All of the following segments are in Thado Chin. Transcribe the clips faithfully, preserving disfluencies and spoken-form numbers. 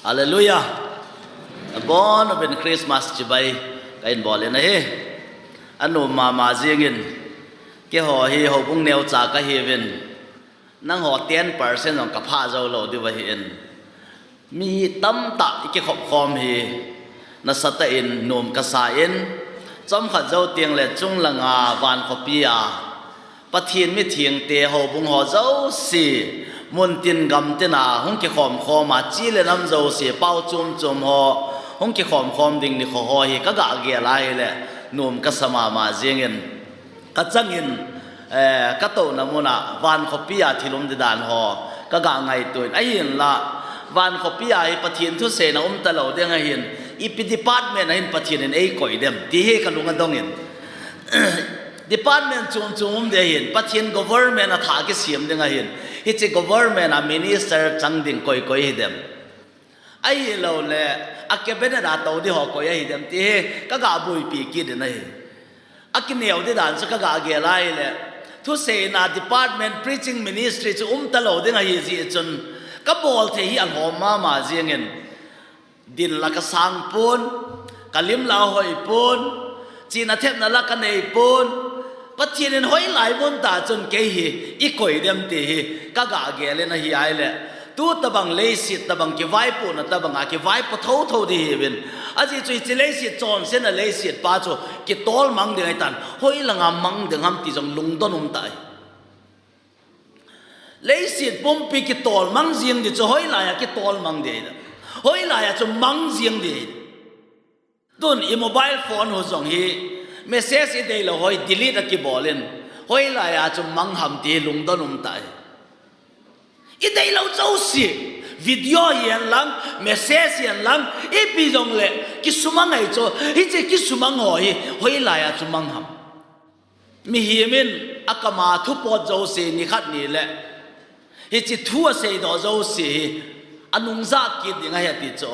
Hallelujah. Abon abin Christmas chibai ka in bol in ahi. Anu mama jingin, keiho hi houbung neocha ka hiuvin, nangho ten percent jong ka pha jou lou diu ahi in. Mi tamtah i kikhop khom hi nasatah in nom ka sa in, chomkhat jou teng le chunglanga van khopi a Pathen mithengte houbung ho jouse, muntin gamtin a hung kikhom khom a, chi le nam jouse, pao chom chom ho hung kikhom khom ding nikho ho hi ka ga gel a ahile, nom ka sa mama jingin, ka changin, eh, ka touna mun a van khopi a thil um di dan ho ka ga ngaito in, ahinla van khopi a hi Pathen thuseina um talou ding ahin, ipi department a hin Pathen in ei koi dem ti hi ka lung adong in. Department chom chom um ding ahin, Pathen government a thah kisem ding ahin, hiche government a minister chang ding koi koi hi dem. Ahilou le, a cabinet a tou di ho koi ahi dem ti hi ka ga boipi kit in ahi. A kineo di dan chu ka ga gel a ahile, thuseina department, preaching ministry chu um talou ding ahi jeh chun, ka bol thei hi alhom mama jingin, dil la ka sang pon, ka lim la hoi pon, chihna thepna la ka nei pon. Pathen in hoilai mun tah chun kei hi i koi dem ti hi ka ga gel in ahi ahile, tu tabang leiset tabang kivaipohna tabang a kivaipo thotho di hiuvin. Ajeh chu hiche leiset chonsetna leiset pa chu kitol mang ding ahitan, hoilanga mang ding ham ti jong lungdon um tai. Leiset pumpi kitol mang jing di chu hoilai a kitol mang di ahi da. Hoilai a chu mang jing di ahi da. Tun i mobile phone ho jong hi message i deilou ho hi delete a kibol in, hoilai a chu mang ham ti lungdon um tai. I deilou jouse, video hihen lang, message hihen lang, ipi jong le kisumang ahi chu, hiche kisumang ho hi hoilai a chu mang ham. Mihem in a kam a thu pot jouse nikhat ni le, hiche thu a seidoh jouse hi anung jah kit ding ahi ati chu.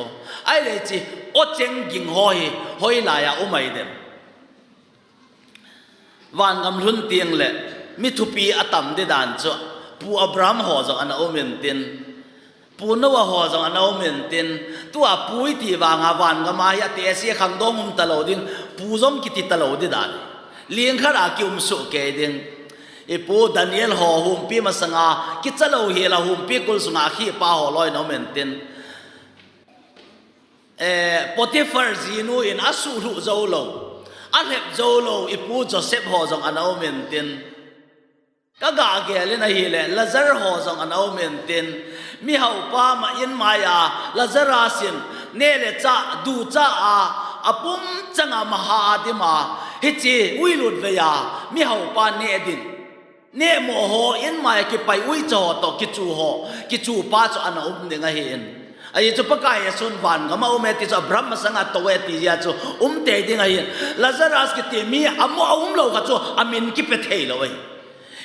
Ahile hiche o cheng ging ho hi hoilai a um ahi dem. Vangam lhun teng le mi thupi atam di dan chu Pu Abraham ho jong ana um in tin, Pu Noah ho jong ana um in tin, tua pu i ti vang a vangam a hi ati a si khangdong um talou ding, pu jong kiti talou di dan. Lingkhat a kium soh kei ding. I Pu Daniel ho humpi masanga kicha lou hel a humpi kul sunga akhi pa ho loi ana um in tin. Eh, Potiphar jinu in asuhlhuh jou lou, alhep jou lou i Pu Joseph ho jong ana um in tin. Ka ga gel in ahile, Lazar ho jong ana um in tin, mihaopa ma in mai a Lazarus in neh le chah, ducha a, apum chang a maha a dim a, hiche uilut vei a mihaopa neh din, neh mo ho in mai a kipai uicha ho toh kichu ho, kichu pa chu ana um ding ahi in. Ajeh chu Pakai Jesun vangam a um e ti chu Abraham masanga tou e ti jeh a chu um tei ding ahi in. Lazarus kiti mi amu a um lou kha chu amin kipe thei lou ahi.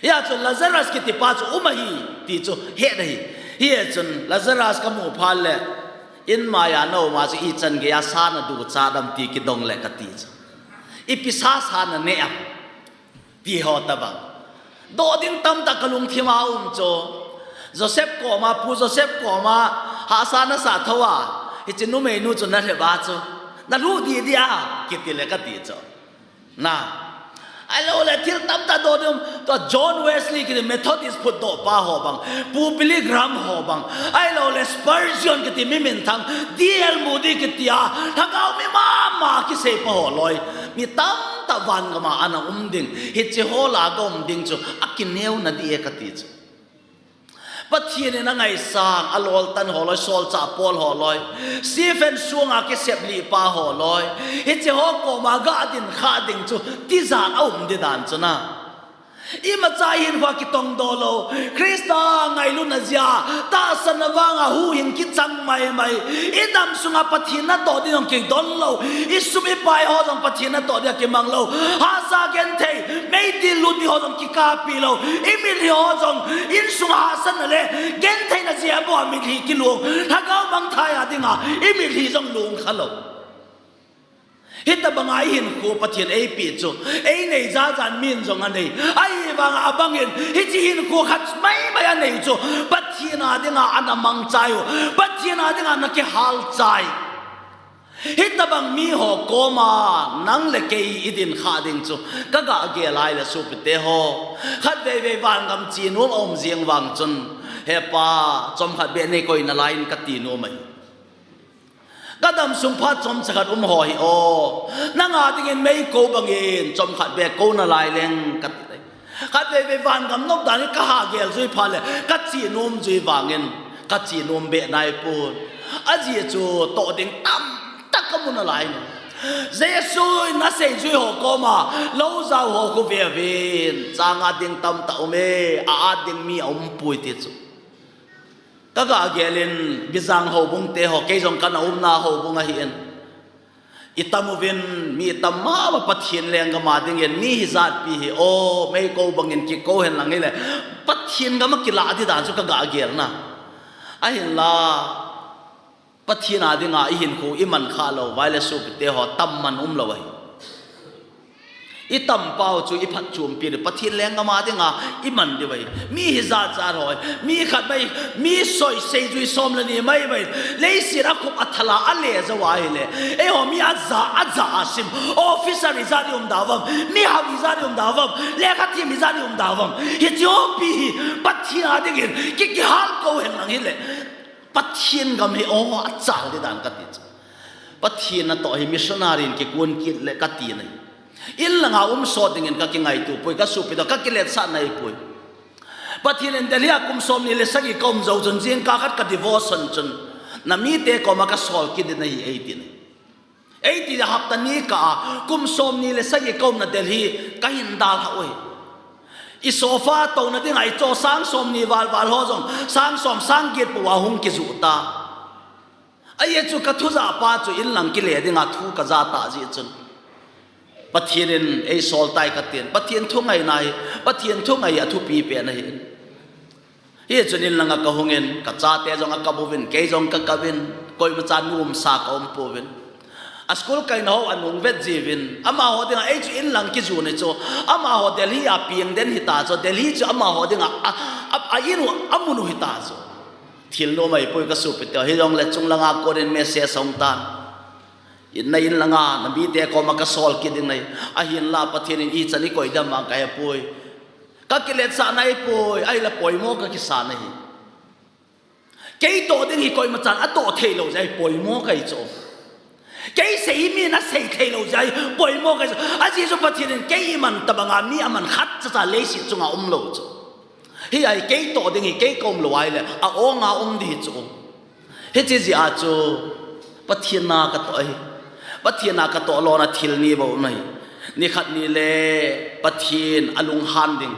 Hia chun Lazarus kiti pa chu um ahi ti chu het ahi. Hia chun Lazarus ka mu phat le, in mai a na um a chu ichan gei a sa na ducha dem ti kidong le kati chu. Ipi sa sa na neh am ti ho tabang. Doh ding tamtah ka lungthim a um chu. Joseph koma, Pu Joseph koma, hahsa na sa tho a, hiche numeinu chu na lhep a chu, na lhuh didi a, kiti le kati chu. Na. Ahilou le thil tamtah doh ding um, tua John Wesley kiti Methodist phutdoh pa ho bang, Pu Billy Graham ho bang, ahilou le Spurgeon kiti mi minthang, D L Moody kiti a, lhagao mi mama kisei pa ho loi, mi tamtah vangam a ana um ding, hiche ho lah a ka um ding chu, akineo na di e kati chu. Pathen in angaisang, aloltan ho loi, solchah Paul ho loi, Stephen sunga kiseplih pa ho loi, hiche ho koma ga din kha ding chu, tijat a um di dan chu na. Imacha hin hua kitongdoh lou, Christa ngailutna jeh a, tahsanna vang a huhhing kichang maimai, i dam sunga Pathen natoh ding jong kidon lou, i sum i pai ho jong Pathen natoh ding a kimang lou, hahsa genthei, meidil lut ding ho jong kikappi lou, i mitlhi ho jong, insung hahsatna le gentheina jeh a bou a mitlhi kilung, lhagao mangthai a dinga i mitlhi jong lungkha lou. Hitabanga ihinkho Pathen eipeh chu, einei jat jat min jong anei. Ahivanga abangin, hiche hinkho khat maimai anei chu, Pathen a dinga ana mangchai u, Pathen a dinga ana kihal chai. Hitabang miho koma nang le kei idin kha ding chu, kaga gel ahile sopite ho. Khatvei vei vangam che nom aum jeng vang chun, He Pa, chomkhat beh neikoi nalai in kati nom ahi. Kadam sung phat chomcha khat um ho hi o. Nanga dingin mei kou bangin chomkhat beh kou nalai leng kati tai. Khatvei vei vangam nop dan hi kaha gel jui phat le, kache nom jui vangin, kache nom beh naipon. Ajeh chu toh ding tamtah kamu nalai in. Jesu in asei jui ho koma, lou jao ho khu ve uvin, chang at ding tamtah um e, a-at ding mi aumpoi ti chu. Kaga gel in, Bijang houbung te ho, kei jong kana umna houbung ahin. Itam uvin, mi itam mama Pathen lenggam a dingin, mi hijatpi hi o, mei kou bangin kikou hen lang hile, Pathen gam a kilah di dan chu kaga gelna. Ahinla, Pathen a dinga ihinkho iman kha lou uva ahile sopite ho, tam man umlou ahi. Itam pau chu iphatchompi le, Pathen lenggam a dinga iman diu ahi. Mi hijat jat ho, mi khat mai, mi soi seijui som le ni maimai, leiset a khup athal a ale jou ahile, eiho mi aja, aja a sim, officer ijat i um da uvam, mihao ijat i um da uvam, lekha them ijat i um da uvam. Hiche hopi hi Pathen a dingin ki, kihal kou hen lang hile, Pathen gam hi o, achal di dan kati chu. Pathen natoh hi missionary in kikun kit le kati nahi. In langa um sot dingin kakingaito poi, kasopite ho, kakiletsah naipoi. Pathen in Delhi a kum somni le sagi kaum jou chun, jingkah khat ka devotion chun, namite koma kasol kit ding nahi eiti nahi. Eiti le hapta ni kah a, kum somni le sagi kaumna Delhi kahin dalhah u ahi. I sofa touna dinga icho sang somni val val ho jong, sang som sang get pou a hung kijuh ta. Ajeh chu kathujah pa chu in lang kile dinga thu kaja tah jeh chun, Pathen in eisol tai katin, Pathen thungaina hi, Pathen thungai athupi pen ahi. Hichun in langa kahungin, kachate jong akap uvin, kei jong kakap in, koimacha nomsa kaum pouvin. A school kaina ho anung vet jiuvin, amaho dinga ei chu in lang kijun hi chu, amaho Delhi a peng den hita chu, Delhi chu amaho dinga a, a, a in u, amun u hita chu. Thil nom ahipoi kasopite ho, hijongle chunglanga konin message ahung tan. In, na in langa, namite koma kasol kit ding nahi. Ahinla Pathen in ichan ikoi dem vang kahepoi. Kakiletsah naipoi, ahile poimo kakisa nahi. Kei toh ding hi koimachan atoh theilou jeh a hi poimo kahi chu. Kei sei hi min asei theilou jeh a hi poimo kahi chu. Ajeh chu Pathen in kei iman tobanga mi aman khatcha cha leiset chunga umlou chu. Hia hi kei toh ding hi kei kaum lou ahile, a-ong a um ding hi chu. Hiche jeh a chu Pathen na katoh ahi. Pathen na katoh lona thil ni bou um ahi. Nikhat nile Pathen alunghan ding.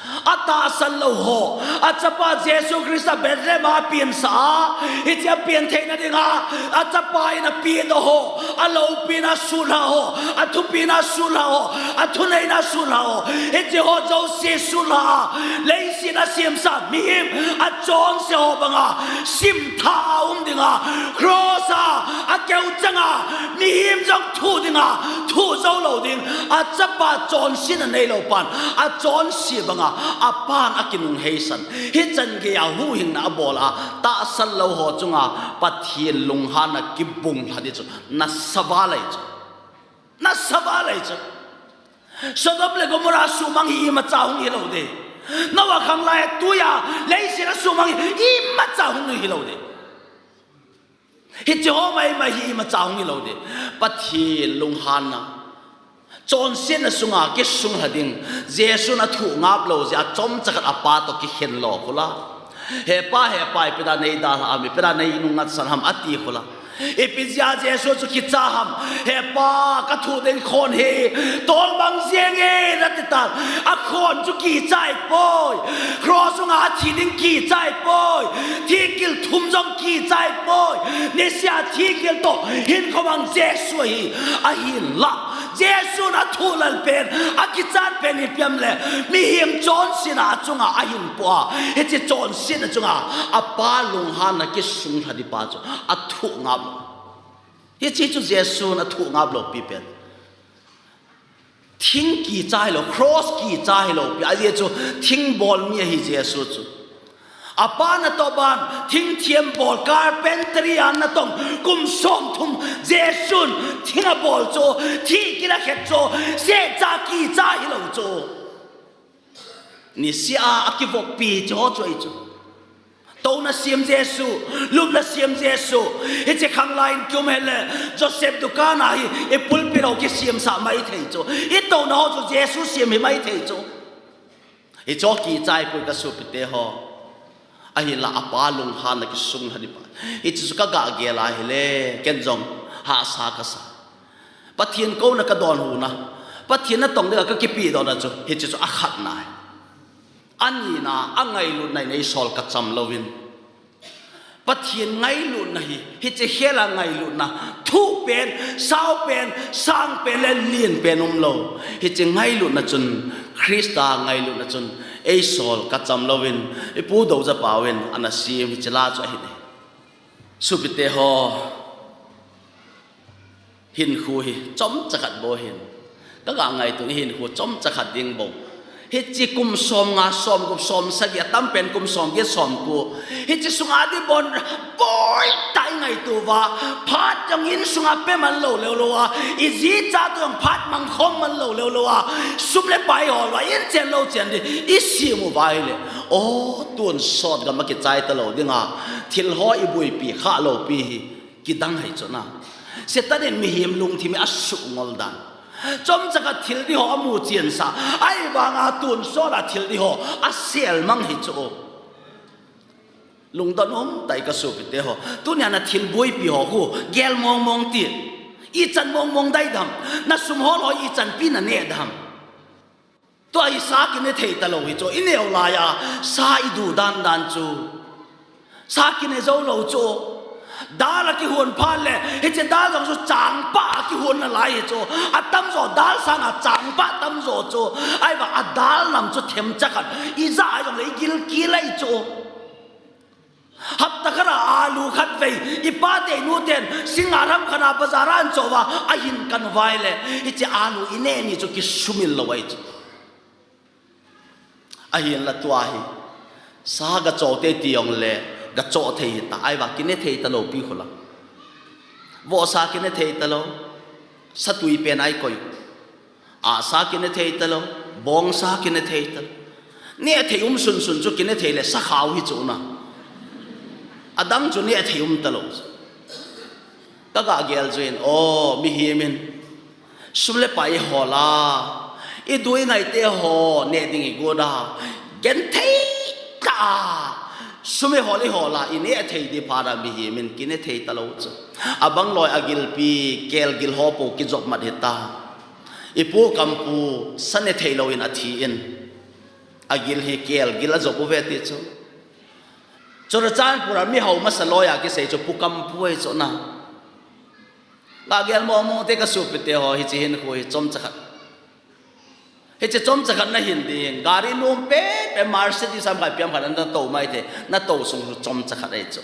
Atahsan lou ho, achapa Jesu Christa Bethlehem a apensah a, hiche a pen theina dinga, achapa in apedoh ho, aloupina sulha ho, athupina sulha ho, athuneina sulha ho, hiche ho jouse sulha a, leiset a semsa mihem, achonse ho banga, simtha a um dinga, cross a, akeu changa, mihem jong thuh dinga, thuh jou lou ding, achapa chonsetna neilou pan, achonse banga, apan akinungheisan. Hichan geiya huhhingna abol a, tahsan lou ho chunga, Pathen lunghanna kibung lha ding chu, nasava lai chu. Nasava lai chu. Sodom le Gomorrah sumang hi imacha hung hilou ding. Noah khanglai a tuiya, leiset a sumang hi imacha hung hilou ding. Hiche ho maimai hi imacha hung hilou ding. Pathen lunghanna, chonsetna sunga kisunglha ding. Jesun athuh ngap lou jeh a chomcha khat apa toh kikhen lou khu la. He Pa, he Pa, ipi dia neidalhah ham, ipi dia neinungngatsan ham ati khu la. Ipi jeh a Jesu chu kicha ham. He Pa, kathuh ding khon hi tolmang jeng e nati tan. Akhon chu kichai poi. Cross sunga athi ding kichai poi. Thingkil thum jong kichai poi. Nisea thingkil toh hinkho mang Jesu ahi. Ahinla Jesun athuhlal pen, akichat pen ipi ham le, mihem chonsetna chunga ahin po a. Hiche chonsetna chunga apa lunghanna kisunglha ding pa chu athuh ngap lou. Hiche chu Jesun athuh ngap lou pi pen. Thing kicha hilou, cross kicha hilou pi, ajeh chu thing bol mi ahi Jesu chu. Apa natoh ban, thing thiam bol, carpentry a natong, kum som thum, Jesun thing abol chu, thi kila khet chu, sehcha kicha hilou chu. Niseh a akivoppi chu ho chu ahi chu. Touna siam Jesu, lupna siam Jesu. Hiche khanglai in kium hile, Joseph dukan a hi, i pulpit ho kisiamsah maithei chu. I touna ho chu Jesu siam hi maithei chu. Hiche ho kichai poi ka sopite ho. Ahinla apa lunghanna kisung lha ding pa. Hiche chu ka gah gel a hile, ken jong hahsa kasa. Pathen kouna ka don huna. Pathen natong dinga ka kipedohna chu, hiche chu akhatna ahi. Anina, angailutna in eisol kacham louvin. Pathen ngailutna hi, hiche khel a ngailutna, thuh pen, sao pen, sang pen le lien pen umlou. Hiche ngailutna chun, Christa ngailutna chun, eisol kacham louvin, i pu Doujapau in, ana siam hiche la chu ahi ne. Sopite ho, hinkho hi chomcha khat bou hin. Ka ga ngaito hi hinkho chomcha khat ding bou. Hiche kum som nga, som gup, som sagi, atam pen kum som get, som ko. Hiche sunga di bon boi tai ngaito uva. Phat jong insunga pe man lou leu lou a. I ji cha toh jong phat mang khom man lou leu lou a. Sum le pai hol uva, in chen lou chen di. I siam uva hile. O, tonsot gam a kichai talou dinga. Thil ho i buipi kha lou pi hi. Kidang ahi chu na. Satan in mihem lungthim hi asuh ngol dan. Chomcha khat thil di ho amu chian sa. Ahivanga tonsot a thil di ho asel mang ahi chu. Lungdon um tai ka sopite ho. Tunia na thil buipi ho khu gel mong mong ti. Ichan mong mong dai dam. Na sum hol ho ichan pi na neh dam. Tua hi sa kine thei talou hi chu, i neo laiya, sa i du dan dan chu. Sa kine jou lou chu. Dal a kihon phat le, hiche dal jong chu changpah a kihon nalai hi chu. Atamjo dal sanga changpah tamjo chu. Ahivang a dal nam chu themcha khat. I ja a jong le i gilkel ahi chu. Hapta khat a alu khat vei, i pa te i nu ten, singa ram khat a bazar a ahin choh uva, ahin kan uva ahile, hiche alu i neh ni chu kisumil lou ahi chu. Ahinla tua hi, sa ga choh te ti jong le, ga choh thei hita, ahivang kine thei talou pi khu la. Vohsa kine thei talou, satui pen a i koi. Ahsa kine thei talou, bongsa kine thei talou. Neh thei um sun sun chu kine thei le sakhao hi chu na. Adang chu neh thei um talou. Ka ga gel chu in, o, mihem in. Sum le pai i hol a. I du i ngai te ho, neh ding i got a. Genthei tah a. Sum i hol i hol a, i neh thei di phat a mihem in kine thei talou chu. Abang loi agilpi, kelgil ho po kijop mat hita. I pu Kampu, sa ne thei lou in athi in. Agil hi kelgil ajop uve ti chu. Churachandpur a mi hao masa loi a kisei chu Pu Kampu ahi chu na. Ga gel mong mong te ka sopite ho hiche hinkho hi chomcha khat. Hiche chomcha khat na hin ding. Gari nom pen pen Mercedes ham khat piam khat na tou maithei. Na tou sung chu chomcha khat ahi chu.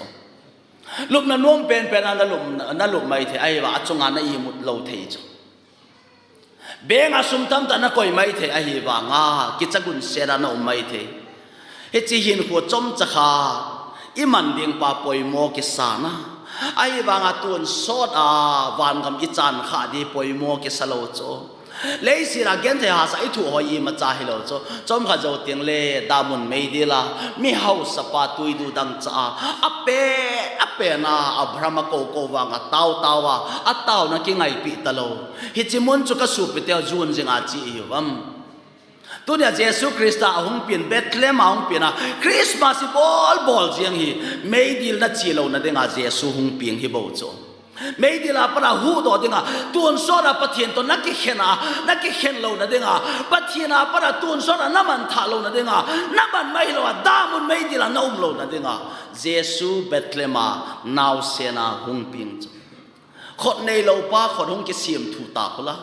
Lupna nom pen pen a na lup, na lup maithei. Ahivang achunga na imut lou thei chu. Bank a sum tamtah na koi maithei ahivanga, kicha gunset a na um maithei. Hiche hinkho chomcha khat, i man ding pa poimo kisa na. Ahivanga tonsot a, vangam i chan kha di poimo kisa lou chu. Leiset a genthei hahsa i thoh ho imacha hilou chu. Chomkhat jou teng le, damun meidil a, mi haosapa tui du dangchah a, apen, apen a, Abraham a kou kou vanga tao tao a, ataona kingaipeh talou. Hiche mun chu ka sopite ho jun jing a che ihiu vem. Tunia Jesu Christa ahung pen, Bethlehem a hung pen a, Christmas i bol bol jeng hi, meidil na che louna dinga Jesu hung peng hi bou chu. Meidil a pat a huhdoh dinga, tonsot a Pathen toh na kikhen a, na kikhen louna dinga, Pathen a pat a tonsot a na manthah louna dinga, na man mai lou a, damun meidil a na um louna dinga, Jesu Bethlehem a naosen a hung peng chu. Khut neilou pa khut hung kisem thu ta khu la.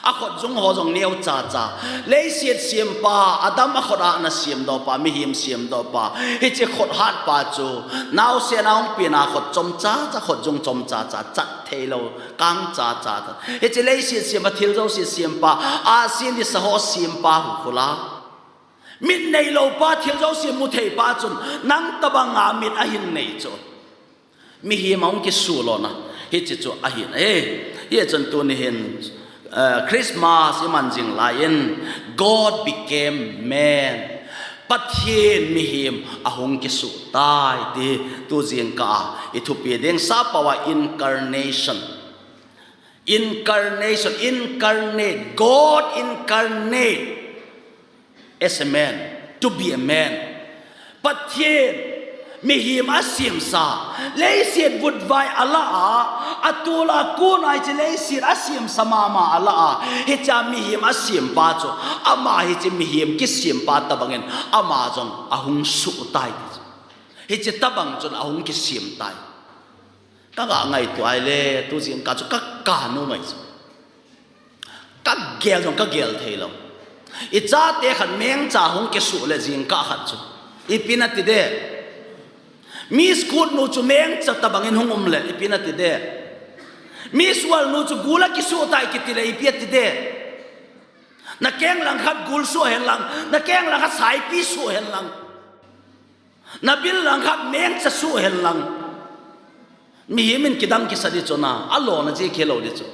A khut jung ho jong neo cha cha. Leiset siampa, Adam a khut a ana siamdoh pa, mihem siamdoh pa. Hiche khut hat pa chu, naosen a hung pen a khut chom cha cha, khut jung chom cha cha, chat thei lou, kang cha cha ta. Hiche leiset siampa, thil jouse siampa, asin disa ho siampa hu khu la. Mit neilou pa, thil jouse mu thei pa chun, nang tabang a mit ahin nei chu. Mihem a hung kisuh lona, hiche chu ahin. Eh, hichun tuni hin, eh, Christmas i man jing lai in, God became man. Pathen mihem a hung kisuh tai ti tu jingkah a i thupi ding, sappao a incarnation. Incarnation, incarnate, God incarnate as a man, to be a man. Pathen, mihem a siamsa, leiset vutvai a la a, a tul a kon a hiche leiset a siamsa mama a la a, hiche a mihem a siampa chu, ama hiche mihem kisiampa tabang in, ama jong a hung suh tai ti chu. Hiche tabang chun a hung kisiam tai. Ka ga ngaito ai le, tu jingkah chu ka ka nu mai chu. Ka gel jong ka gel thei lou. I chate khat mengcha hung kisuh le jingkah khat chu. Ipi nati de. Miss Kut nu chu mengcha tabang in hung um le, ipi nati de. Miss World nu chu gul a kisuh tai kiti le, ipi ati de. Na keng lang khat gul suh hen lang, na keng lang khat saipi suh hen lang. Na bil lang khat mengcha suh hen lang. Mihem in kidang kisa di chu na, a lona ji khe lou di chu.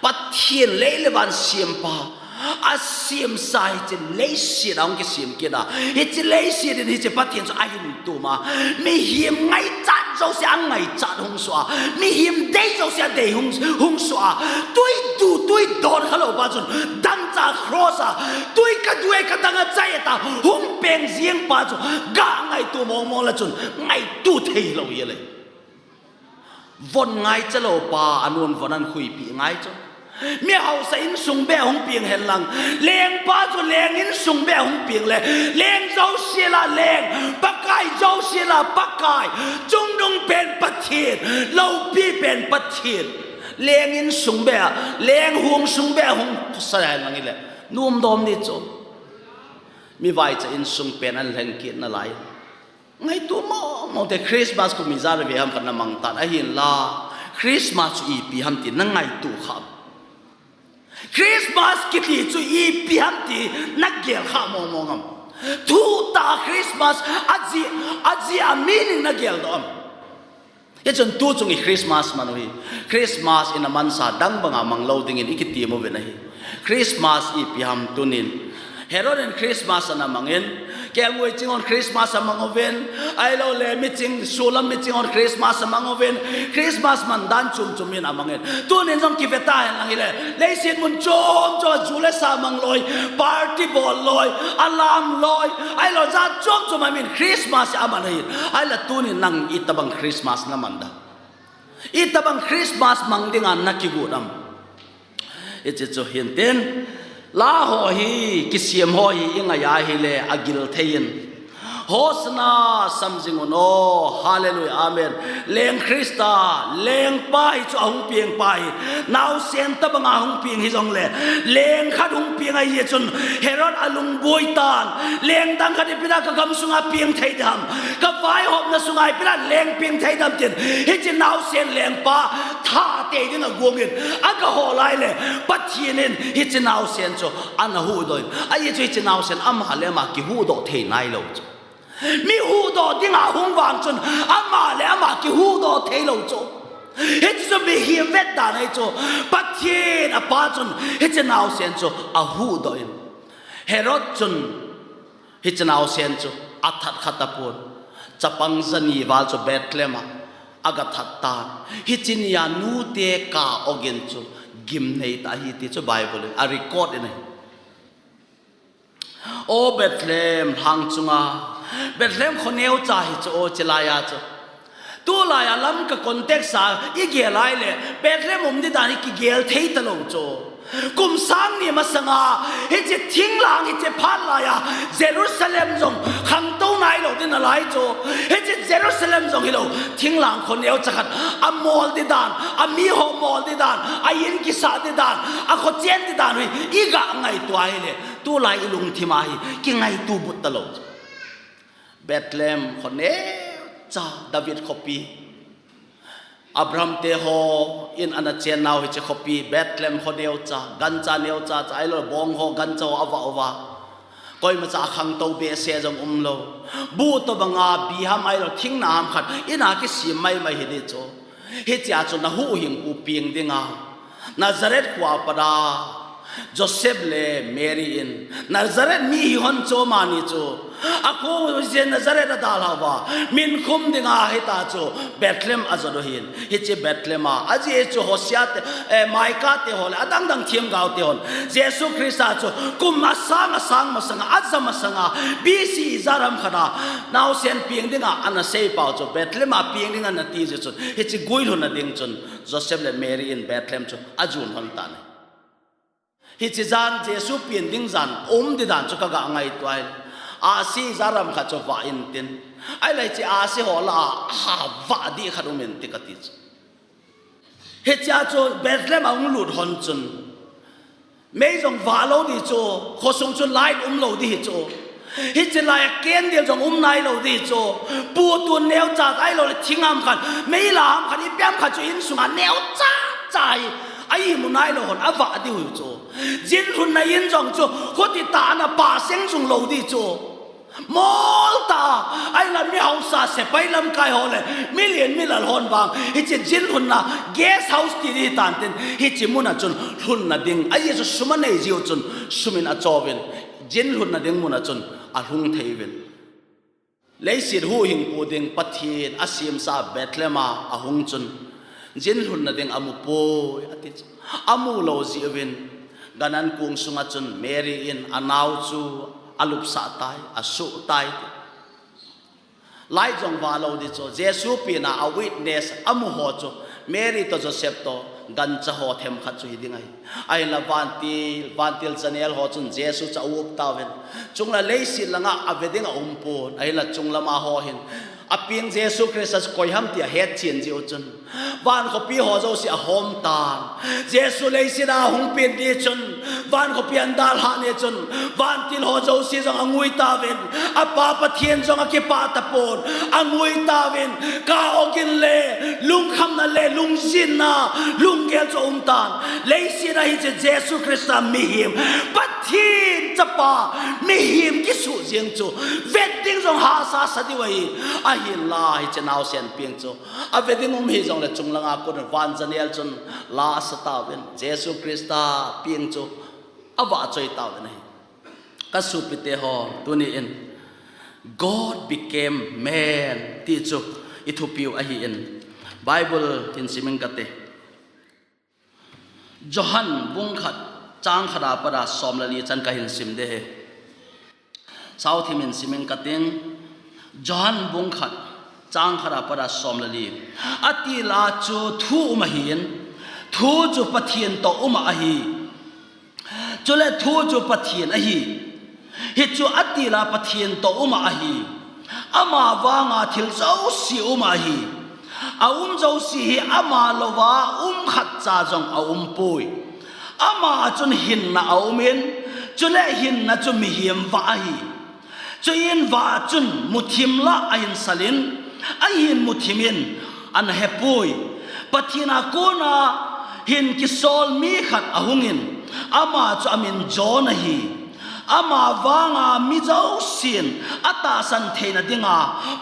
Pathen lei le van siampa, a siamsa hiche leiset a hung kisiam kit a. Hiche leiset in hiche Pathen chu ahin tum a. Mihem ngaichat jouse a ngaichat hung suh a. Mihem dei jouse a dei hung, hung suh a. Tui tu, tui don kha lou pa chun. Dangcha cross a. Tui ka du e ka dang a chai ta. Hung peng jing pa chu. Ga ngaito mong mong la chun. Ngaito thei lou hi le. Von ngaicha lou pa, a nun von an khuipi ngai chu. Mi hausa insung beh hung piang hen lang. Lengpa chu leng insung beh hung piang le. Leng jouse la leng. Pakai jouse la Pakai. Chungnung pen Pathen. Loupi pen Pathen. Leng insung beh, leng hung sung beh hung sa hen lang i le. Num dom ni chu. Mi vaicha insung pen an leng kit na lai. Ngaito mong mong te Christmas kum ijat a ve ham khat na mang tan ahin la. Christmas chu ipi ham ti na ngaito kha. Christmas kiti chu ipi ham ti na gel kha mong mong am. Thu ta Christmas a ji, a ji a meaning na gel doh am. Hichun tu chung i Christmas man u hi. Christmas i na mansa dang banga mang lou dingin i kitim uvin ahi. Christmas ipi ham tunin. Herod in Christmas ana mangin, kelngoi ching hon Christmas amang uvin, ahilou le miching, sulam miching hon Christmas amang uvin, Christmas man dan chum chum in amangin. Tunin jong kive ta hen lang i le, leiset mun chom chom a ju le sa mang loi, party bol loi, alam loi, ahilou jat chom chom a min Christmas aman ahi. Ahile tunin nang itabang Christmas na man da. Itabang Christmas mang dinga na kigot am. Hiche chu hin tin. La ho hi, kisiam ho hi, i ngai a hile, a gil thei in. Hosanna, sam jing un o, hallelujah, amen. Leng Christa, lengpa hi chu a hung piang pa hi. Naosen tabanga hung piang hi jong le. Leng khat hung piang ahi chun, Herod a lungboi tan. Leng dang khat ipi na ka gam sunga piang thei dam. Ka vaihopna sunga ipi na leng piang thei dam tin. Hiche naosen lengpa tha te ding a guangin. A ka ho lai le. Pathen in hiche naosen chu ana huhdoh in. Ahi chu hiche naosen ama le ama kihuhdoh thei nailou chu. Mi huhdoh dinga hung vang chun ama le ama kihuhdoh theilou chu. Hiche chu mihem vetdan ahi chu. Pathen a pa chun hiche naosen chu a huhdoh in. Herod chun hiche naosen chu a that kha tapon. Chapang jani val chu Bethlehem a a ga that tan. Hiche nia nute ka ogin chu gimnei ta ahi ti chu Bible in a record in ahi. O Bethlehem lhang chunga, Bethlehem kho neocha hi chu o, chilai a chu. Tulai a Lamka context a i gel lai le, Bethlehem um di dan hi kigel thei talou chu. Kum sang ni masanga, hiche thinglang, hiche phat laiya, Jerusalem jong khangtou nailou ding nalai chu. Hiche Jerusalem jong hilou, thinglang kho neocha khat, amol ding dan, amiho mol ding dan, a in kisah ding dan, akho chen ding dan hi, iga ngaito ahile, tulai ilungthim a hi, kingaito but talou chu. Bethlehem kho neocha, David khopi. Abraham teho in ana chennau hiche khopi, Bethlehem kho neocha, gancha neocha cha, ahilou bong ho, gancha ho avah uva. Koimacha akhangtou behseh jong umlou. Bu tobanga bi ham ahilou, thingna ham khat, in a kisem maimai hi ding chu. Hichea chu nahuhhingpu peng dinga, Nazareth khoa pat a Joseph le Mary in, Nazareth mi hihon chu amani chu. Akho jeh Nazareth adalhah uva, min khum dinga hitia chu Bethlehem ajot u ahin. Hiche Bethlehem a, ajeh chu Hosea te, eh, Micah teho le adang dang themgao tehon, Jesu Christa chu kum asang asang masanga, aja masanga, B C ijat ham khat a, naosen peng dinga ana seipau chu, Bethlehem a peng dinga nati jeh chun, hiche guilhunna ding chun, Joseph le Mary in Bethlehem chu ajon lhon tan ahi. Hiche jan Jesu pen ding jan um ding dan chu kaga ngaito ahi. Ahsi ijat ham khat chu vah intin. Ahile hiche ahsi ho lah a, avah ding khat um inte kati chu. Hichea chu Bethlehem ahung lut lhon chun, mei jong vah lou ding chu, khosung chu light umlou ding hi chu. Hiche laiya candle jong um nailou ding hi chu. Pu tun neocha ahilou le thing ham khat, mei la ham khat, ipi ham khat chu insunga neocha cha hi, a imu nailou hon avah diu hi chu. Jinlhunna in jong chu, khuti tah ana pah seng jong lou ding hi chu. Mol tah a, ahile mi hausa sepai lamkai ho le, mi lien mi lal hon vang, hiche jinlhunna guest house ti ding hitan tin, hiche muna chun lhunna ding, ajeh chu sum anei jiu chun, sum in achouvin, jinlhunna ding muna chun alhung thei uvin. Leiset huhhingpu ding Pathen asemsa Bethlehem a ahung chun, jinlhunna ding amu poi, ati chu. Amu lou jeh uvin, gan an kong sunga chun Mary in anao chu alupsah tai, asuh tai. Light jong vah lou ding chu, Jesu pen a witness amu ho chu, Mary toh Joseph toh gancha ho themkhat chu hi ding ahi. Ahinla vantil, vantil channel ho chun Jesu chu aup tauvin. Chule leiset langa ave ding aum pon, ahinla chunglam a ho hin, apeng Jesu Christa chu koi ham ti ahetchen jiu chun, van khopi ho jouse ahom tan. Jesu leiset a hung pen ni chun, van khopi ana dalhah ni chun, vantil ho jouse jong angui tauvin, apa Pathen jong akipah tapon, angui tauvin, kah ogin le, lungkhamna le, lungjinna, lunggel chu aum tan. Leiset a hiche Jesu Christa mihem, Pathen chapa, mihem kisuh jeng chu, vet ding jong hahsa sa diu ahi, ahinla hiche naosen peng chu, ave ding um hijongle chunglang a kon van channel chun la asa tauvin, Jesu Christa peng chu avah choi tauvin ahi. Ka sopite ho, tuni in, God became man ti chu i thupiu ahin, Bible hin sim ing kate. Johan bung khat, chang khat a pat a som le li chan kahin sim ding ahi. Saothim in sim ing kating, Johan bung khat, chang khat a pat a som le li. Atil a chu Thu um ahin, Thu chu Pathen toh um ahi. Chule Thu chu Pathen ahi. Hichu atil a Pathen toh um ahi. Ama vanga thil jouse um ahi. Aum jouse hi ama louva um khatcha jong aumpoi. Ama a chun hinna aumin, chule hinna chu mihem vah ahi. Chuin vah chun muthim lah ahin salin, ahin muthimin, ana hepoi. Pathen a kona hin kisol mi khat ahungin, ama chu amin John ahi. Ama vanga mi jousen atahsan theina dinga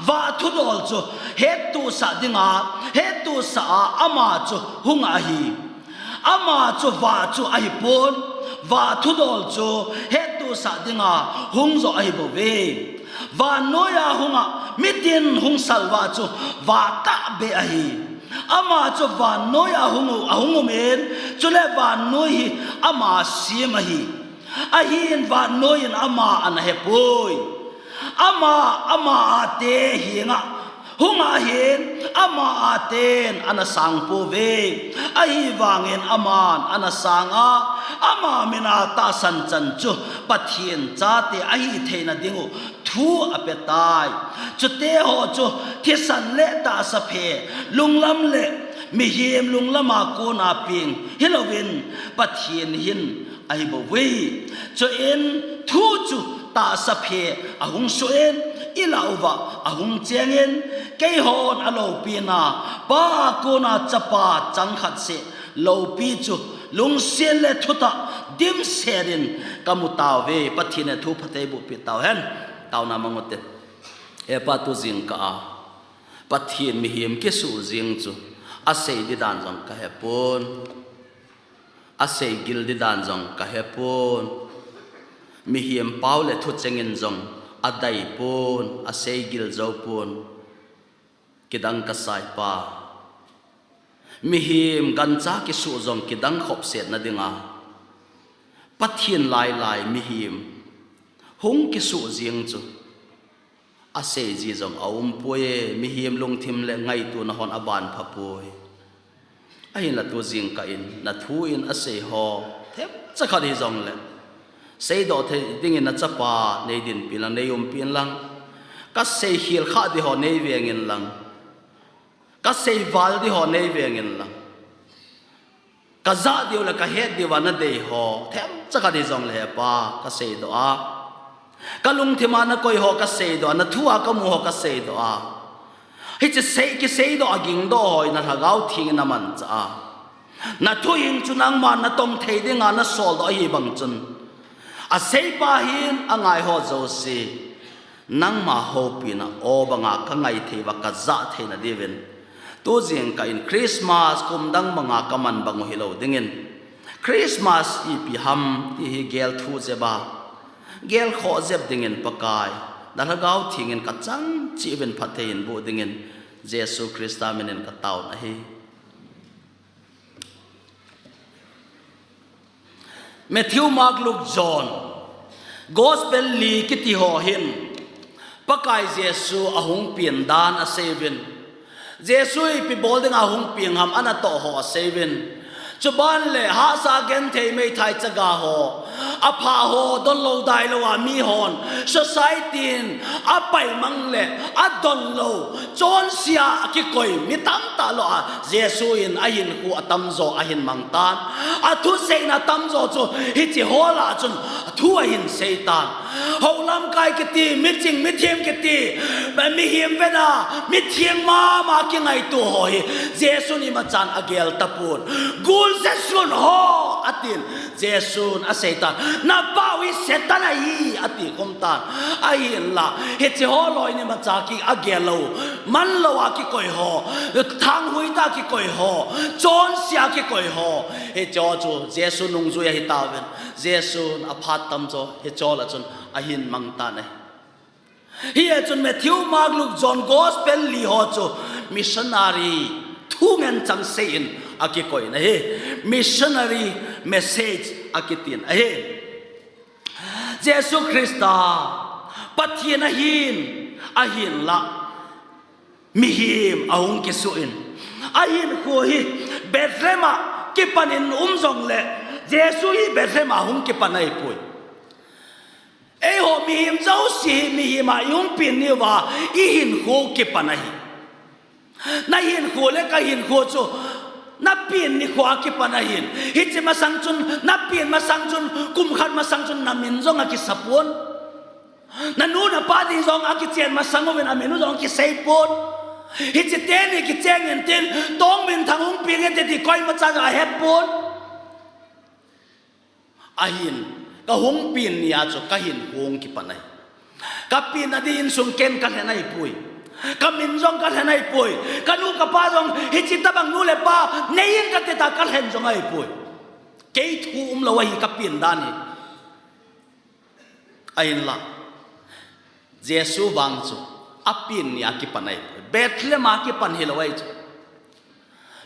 vah thudol chu hettohsah dinga, hettohsah a ama chu hung ahi. Ama chu vah chu ahipon, vah thudol chu hettohsah dinga hung joh ahibouve. Vannoiya hunga mitin hung salvah chu vah tahbeh ahi. Ama chu vannoiya hung u, ahung umin, chule vannoi hi ama sem ahi. Ahin vannoiyin ama ana hepoi. Ama, ama ate henga Hung ahin ama aten ana sang pouve. Ahivangin aman ana sanga, ama mina tahsan chan chu Pathen chate ahi theina dingu thu apetai. Chute ho chu thisan le tahsa phe, lunglam le mihem lunglama kona peng hilouvin Pathen hin ahi bouve. Chuin thu chu tahsa phe ahung suh in, ilah uva ahung cheng in, keihon aloupina Pa a kona Chapa chang khat seh loupi chu lungset le thutah dimset in kamu tauve. Pathen in thu phatthei boh peh tauhen. Taona mang ute. He Pa, tu jingkah a Pathen mihem kisuh jing chu asei di dan jong kahepon. Asei gil di dan jong kahepon. Mihem pao le thu chengin jong adei pon, asei gil jou pon. Kidang kasai Pa. Mihem gancha kisuh jong kidang khopset na dinga Pathen lailai mihem hung kisuh jing chu asei ji jong aumpoi, mihem lungthim le ngaitona hon aban phapoi. Ahinla tu jingkah in na thu in asei ho themcha khat hijongle, seidoh thei dingin na Chapa nei dinpin lang, nei umpin lang. Kasei khel kha di ho nei vengin lang. Kasei val di ho nei vengin lang. Kajah diu le kahet diuva nadei ho themcha khat hijongle, He Pa, kaseidoh a, kalungthima nakoi ho kaseidoh a, na thu a kamu ho kaseidoh a, hiche sei, kiseidoh a gingdoh ho hi na Lhagao Theng in amanchah a, na thuhing chu nangman natong thei dinga nasoldoh ahibang chun, aseipa hin angai ho jouse nangma houpina aw banga kangai theiuva kajah theina diuvin, tu jingkah in Christmas kum dang banga kaman bangu hilou dingin, Christmas ipi ham ti hi gel thu jep a, gel khoh jep dingin Pakai, na Lhagao Theng in kachang cheh uvin phatthei hin boh dingin Jesu Christa min in kataona ahi. Matthew, Mark, Luke, John, Gospel li kiti ho hin Pakai Jesu ahung pen dan aseiuvin, Jesu ipi bol dinga hung peng ham anatoh ho aseiuvin, chuban le hahsa genthei meithai chaga ho, apha ho, donlou dailou a mihon, society in apaimang le adonlou, chonse a kikoi mi tamtah lou a Jesu in ahinkho atamjo ahin mang tan. Athuseina tamjo chu hiche ho lah a chun thu ahin sei tan. Houlamkai kiti, miching mithem kiti, mihem vena, mitheng mama kingaito ho hi Jesun imachan agel tapon. Gul sesun ho atin, Jesun asei tan. Napau hi Satan ahi ati khum tan. Ahinla hiche ho loi imacha ki agel lou, manlou a kikoi ho, thanghui tah a kikoi ho, chonse a kikoi ho, hicheho chu Jesu nungjui ahitauvin, Jesun aphat tamjo hicheho lah a chun ahin mang tan ahi. Hia chun Matthew, Mark, Luke, John Gospel li ho chu missionary thu ngen changseh in akikoina ahi. Missionary message akitin ahi. Jesu Christa Pathen ahin, ahinla mihem ahung kisuh in, ahinkho hi Bethlehem a kipan in um jongle, Jesu hi Bethlehem a hung kipan ahipoi. Eiho mihem jouse hi mihem a i umpi niuva, i hinkho kipan ahi. Na hinkho le ka hinkho chu, na pen nikho a kipan ahin. Hiche masang chun, na pen masang chun, kum khat masang chun na min jong akisa pon. Na nu na pa ding jong akichen masang uvin a min u jong akisei pon. Hiche teni kicheng intin, Tongminthang hung peng inte ti koimacha jong ahe pon. Ahin, ka hung pen nia chu ka hinkho hung kipan ahi. Ka penna ding insung ken ka lhen ahipoi. Ka min jong ka lhen ahipoi. Ka nu ka pa jong hiche tabang nu le pa nei in kati ta ka lhen jong ahipoi. Kei thu umlou ahi ka pen dan hi. Ahinla Jesu vang chu apen nia kipan ahipoi. Bethlehem a kipan hilou ahi chu.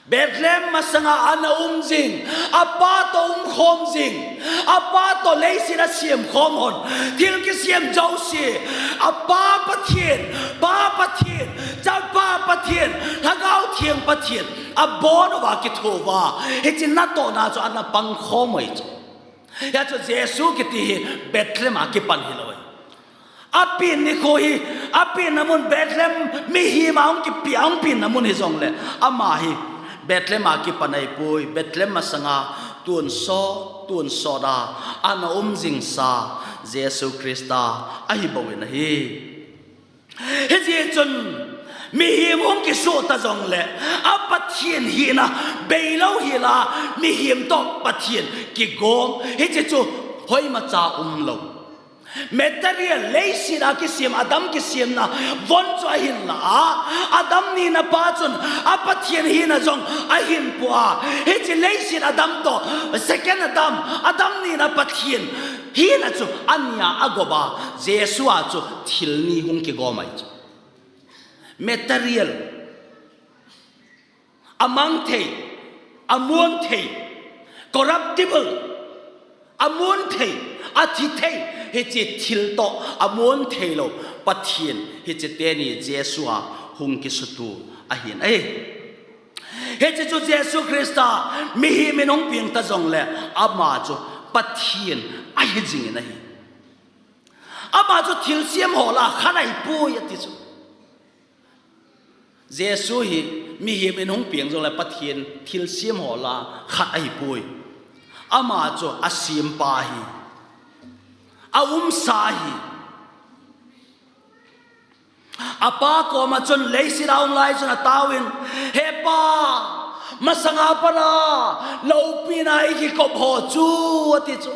Bethlehem masanga ana um jing, apa toh umkhom jing, apa toh leiset a semkhom hon, thil kisem jouse, apa Pathen, pa Pathen, chapa Pathen, Lhagao Theng Pathen, abon uva kitho uva, hiche natohna chu ana pangkhom uve chu. Hia chu Jesu kiti hi Bethlehem a kipan hilou ahi. Apen nikho hi, apenna mun Bethlehem mihem a hung kipe, a hung penna mun hijongle, ama hi Bethlehem a kipan ahipoi, Bethlehem masanga tonsot, tonsot a ana um jingsa Jesu Christa ahi bou in ahi. Hijeh chun mihem hung kisoh ta jongle, a Pathen hina beilou hila, mihem toh Pathen kigom, hiche chu hoimacha umlou. Material, leiset a kisem, Adam kisemna von chu ahinla a, Adam nina pa chun a Pathen hina jong ahinpua. Hiche leiset Adam toh, second Adam, Adam nina Pathen hina chu ania agop a, Jesu a chu thil ni hung kigom ahi chu. Material, amang thei, amun thei, corruptible, amun thei, athi thei, hiche thil toh amun theilou Pathen, hiche teni Jesu a hung kisutu ahin ahi. Hiche chu Jesu Christa mihem in hung peng ta jongle, ama chu Pathen ahi jingin ahi. Ama chu thilsem ho lah a khat ahipoi ati chu. Jesu hi mihem in hung peng jongle Pathen thilsem ho lah a khat ahipoi. Ama chu asempa ahi. Aumsa ahi. Apa koma chun leiset a um lai chun ataovin, He Pa, masanga pat a loupina ikikop ho chu, ati chu.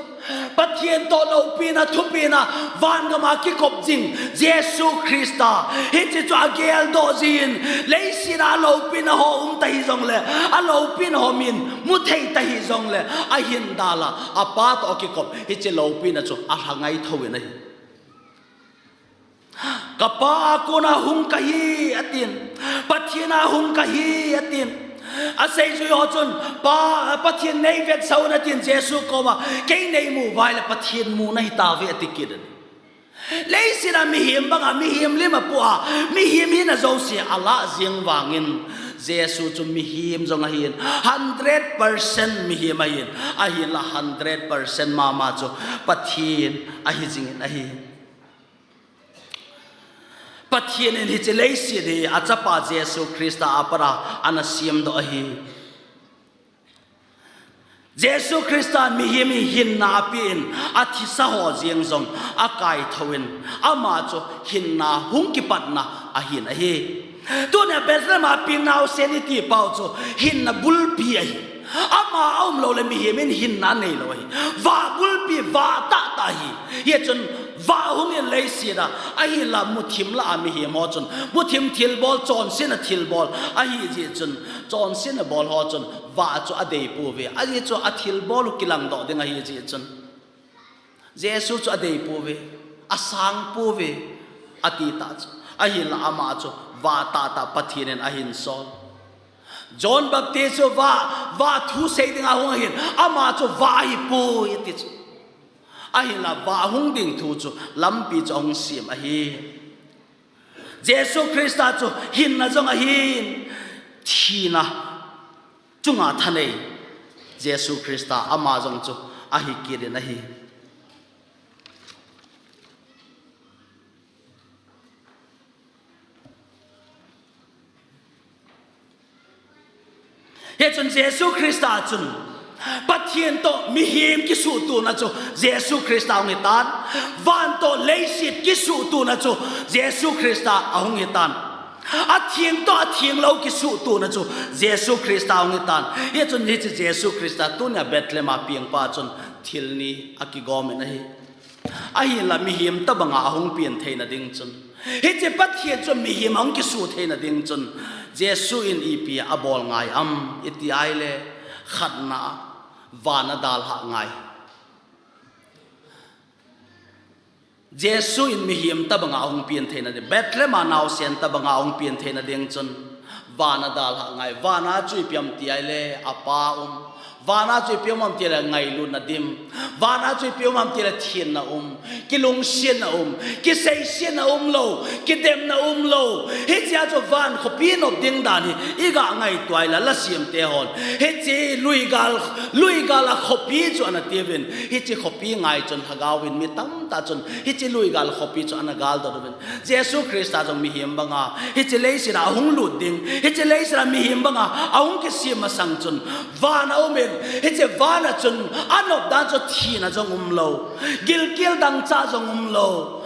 Pathen toh loupina, thupina, vangam a kikop jing Jesu Christa. Hiche chu ageldoh jin, leiset a loupina ho um ta hijongle, aloupina ho min mu thei ta hijongle, ahin dalha, apa toh akikop, hiche loupina chu alha ngai thou in ahi. Kapa a kona hung kahi, atin. Pathen a hung kahi, atin. Aseijui ho chun, Pa, Pathen neivetsah un, atin Jesu koma, kei neimu uva ahile Pathen mu nahitauve, ati kit in. Leiset a mihem banga, mihem lim a pua, mihem hina jouse alah jeng vangin, Jesu chu mihem jong ahin, hundred percent mihem ahin, ahinla hundred percent mama chu Pathen ahi jingin ahi. Pathen in hiche leiset hi achapa Jesu Christa a pat a ana semdoh ahi. Jesu Christa mihem hi hinna apen, athisa ho jeng jong akaithou in, ama chu hinna hung kipatna ahin ahi. Tunia Bethlehem a peng naosen iti pau chu hinna bulpi ahi. Ama aumlou le mihem in hinna neilou ahi. Vah bulpi, vah tahtah ahi. Hijeh chun vah hungin leiset a, ahinla muthim lah a mihem ho chun muthim thilbol, chonsetna thilbol ahi jeh chun, chonsetna bol ho chun vah chu adeipouve. Ajeh chu athilbol u kilangdoh ding ahi jeh chun. Jesu chu adeipouve, asangpouve, ati tah chu. Ahinla ama chu vah tahtah Pathen in ahinsol. John Baptist chu vah, vah thu sei dinga hung ahin, ama chu vah ahipoi ati chu. Ahinla vah hung ding thu chu lampi chu ahung sem ahi. Jesu Christa chu hinna jong ahin, thina chunga thanei Jesu Christa ama jong chu ahi kit in ahi. Hichun Jesu Christa chun Pathen toh mihem kisuhtona chu Jesu Christa hung hitan, van toh leiset kisuhtona chu Jesu Christa ahung hitan, atheng toh athenglou kisuhtona chu Jesu Christa hung hitan. Hichun hiche Jesu Christa tunia Bethlehem a pengpa chun thil ni akigomin ahi. Ahinla mihem tobanga ahung pen theina ding chun, hiche Pathen chu mihem ahung kisuh theina ding chun, Jesu in ipi abol ngai am iti ahile, khatna, van adalhah ngai. Jesu in mihem tobanga ahung pen theina ding, Bethlehem a naosen tobanga ahung pen theina ding chun, Vana dalhah ngai, vana chu ipi ham ti ahile, apa um. Vana chu ipi um ham ti ahile, ngailutna dim. Vana chu ipi um ham ti ahile, thenna um, kilungsetna um, kiseisetna umlou, kidemna umlou. Hichea chu van khopi nop ding dan hi iga ngaito ahile, lasiam te hon, hiche luigal, luigal a khopi chu ana tiuvin, hiche khopi ngai chun lhagao hin mi tamtah chun hiche luigal khopi chu ana galdot uvin. Jesu Christa jong mihem banga hiche leiset a ahung lut ding, hiche leiset a mihem banga ahung kisem masang chun, van aumin, hiche van a chun anop dan chu thina jong umlou, gilkel dangchah jong umlou,